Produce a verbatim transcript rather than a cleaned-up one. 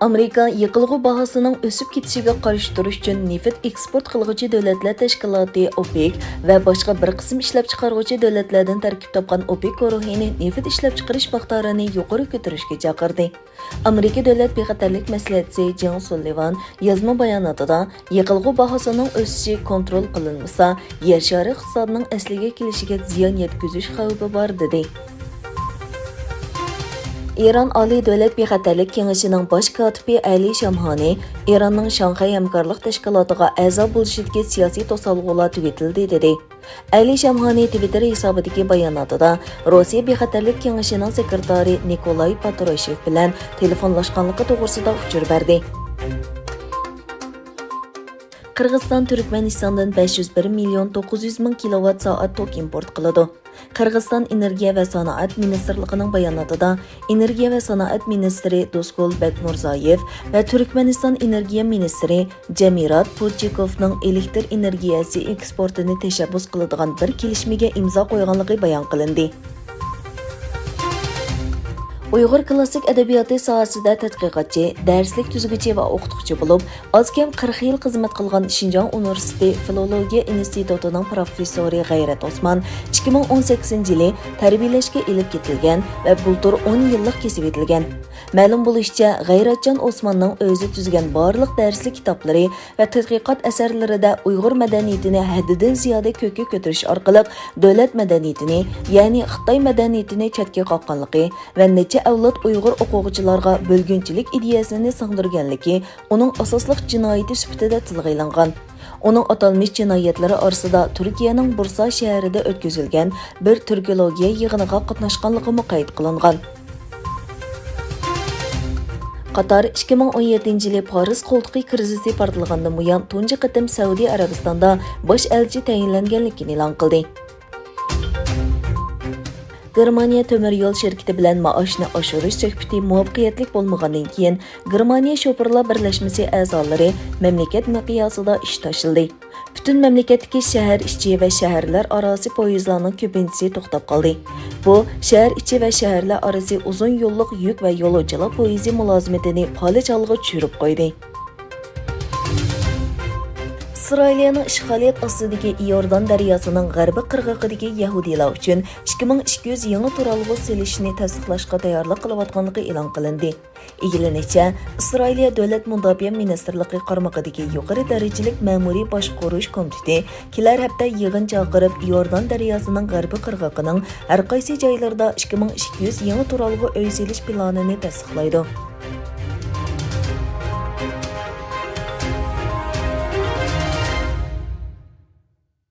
ئامېرىكا يېقىلغۇ باھاسىنىڭ ئۆسۈپ كېتىشىگە قارشى تۇرۇش ئۈچۈن نېفىت ئېكسپورت قىلغۇچى دۆلەتلەر تەشكىلاتى ئوپېك ۋە باشقا بىر قىسىم ئىشلەپچىقارغۇچى دۆلەتلەردىن تەركىب تاپقان ئوپېك گۇرۇھىنى نېفىت ئىشلەپچىقىرىش مىقدارىنى يۇقىرى كۆتۈرۈشكە چاقىردى. ئامېرىكا دۆلەت بىخەتەرلىك مەسلىھەتچىسى جېڭ سۇللىۋان يازما باياناتىدا، يېقىلغۇ باھاسىنىڭ ئۆسۈشى كونترول قىلىنمىسا، يەر شارى ئىقتىسادىنىڭ ئەسلىگە كېلىشىگە زىيان يەتكۈزۈش خەۋپى بار، دېدى. ئىران ئالىي دۆلەت بىخەتەرلىك كېڭىشىنىڭ باش كاتىپى ئەلى شامھانى ئىراننىڭ شاڭخەي ھەمكارلىق تەشكىلاتىغا ئەزا بولۇشىدىكى سىياسىي توسالغۇلار تۈگىتىلدى، دېدى. ئەلى شامھانى تىۋىتتېر ھېسابىدىكى باياناتىدا، روسىيە بىخەتەرلىك كېڭىشىنىڭ سېكرېتارى نىكولاي پاترۇشېف بىلەن تېلېفونلاشقانلىقى توغرىسىدا ئۇچۇر بەردى. قىرغىزىستان تۈركمەنىستاندىن بەش يۈز بىر مىليون توققۇز يۈز مىڭ كىلوۋات سائەت توك ئىمپورت قىلىدۇ. قىرغىزىستان ئېنېرگىيە ۋە سانائەت مىنىستىرلىقىنىڭ باياناتىدا، ئېنېرگىيە ۋە سانائەت مىنىستىرى دوسكۇل بەكمۇرزايېف ۋە تۈركمەنىستان ئېنېرگىيە مىنىستىرى جەمىرات پۇرچىكوفنىڭ ئېلېكتىر ئېنېرگىيەسى ئېكسپورتىنى تەشەببۇس قىلىدىغان بىر كېلىشمىگە ئىمزا قويغانلىقى بايان قىلىندى. ئۇيغۇر كلاسسىك ئەدەبىياتى ساھەسىدە تەتقىقاتچى، دەرسلىك تۈزگۈچى ۋە ئوقۇتقۇچى بولۇپ، ئاز كەم قىرىق يىل خىزمەت قىلغان شىنجاڭ ئۇنىۋېرسىتېتى فىلولوگىيە ئىنستىتۇتىنىڭ پروفېسسورى غەيرەت ئوسمان ئىككى مىڭ ئون سەككىزىنچى يىلى تەربىيەلەشكە ئېلىپ كېتىلگەن ۋە بۇلتۇر ئون يىللىق كېسىۋېتىلگەن. مەلۇم بولۇشىچە، غەيرەتجان ئوسماننىڭ ئۆزى تۈزگەن بارلىق دەرسلىك كىتابلىرى ۋە تەتقىقات ئەسەرلىرىدە ئۇيغۇر مەدەنىيىتىنى ھەددىدىن زىيادە كۆككە كۆتۈرۈش ئارقىلىق دۆلەت مەدەنىيىتىنى، يەنى خىتاي مەدەنىيىتىنى چەتكە قاققانلىقى ۋە نەچچە ئەۋلاد ئۇيغۇر ئوقۇغۇچىلارغا بۆلگۈنچىلىك ئىدىيەسىنى سىڭدۈرگەنلىكى ئۇنىڭ ئاساسلىق جىنايىتى سۈپىتىدە تىلغا ئېلىنغان. ئۇنىڭ ئاتالمىش جىنايەتلىرى ئارىسىدا تۈركىيەنىڭ بۇرسا شەھىرىدە ئۆتكۈزۈلگەن بىر تۈركولوگىيە يىغىنىغا قاتناشقانلىقىمۇ قەيت قىلىنغان. قاتار ئىككى مىڭ ئون يەتتىنچى يىلى پارس قولتۇقى كىرىزىسى پارتلىغاندىن بۇيان تۇنجى قېتىم سەئۇدى ئەرەبىستاندا باش ئەلچى تەيىنلەنگەنلىكىنى ئېلان قىلدى. گېرمانىيە تۆمۈر يول شىركىتى بىلەن مائاشنى ئاشۇرۇش سۆھبىتى مۇۋەپپەقىيەتلىك بولمىغاندىن كېيىن، گېرمانىيە شوپۇرلار بىرلەشمىسى ئەزالىرى مەملىكەت مىقياسىدا ئىش تاشلىدى. پۈتۈن مەملىكەتتىكى شەھەر ئىچى ۋە شەھەرلەر ئاراسى پويىزلارنىڭ كۆپىنچىسى توختاپ قالدى. بۇ، شەھەر ئىچى ۋە شەھەرلەر ئارىسى ئۇزۇن يوللۇق يۈك ۋە يولۇچىلار پويىزى مۇلازىمىتىنى پالەچ ھالغا چۈشۈرۈپ قويدى. ئىسرائىلىيەنىڭ ئىشغالىيەت ئاستىدىكى ئىيوردان دەرياسىنىڭ غەربىي قىرغىقىدىكى يەھۇدىيلار ئۈچۈن ئىككى مىڭ ئىككى يۈز يېڭى تۇرالغۇ سېلىشنى تەستىقلاشقا تەييارلىق قىلىۋاتقانلىقى ئېلان قىلىندى. ئىگىلىنىشىچە، ئىسرائىلىيە دۆلەت مۇداپىئە مىنىستىرلىقى قارمىقىدىكى يۇقىرى دەرىجىلىك مەمۇرىي باشقۇرۇش كومىتېتى كېلەر ھەپتە يىغىن چاقىرىپ، يوردان دەرياسىنىڭ غەربىي قىرغىقىنىڭ ھەر قايسى جايلىرىدا ئىككى مىڭ ئىككى يۈز يېڭى تۇرالغۇ ئۆي سېلىش پىلانىنى تەستىقلايدۇ.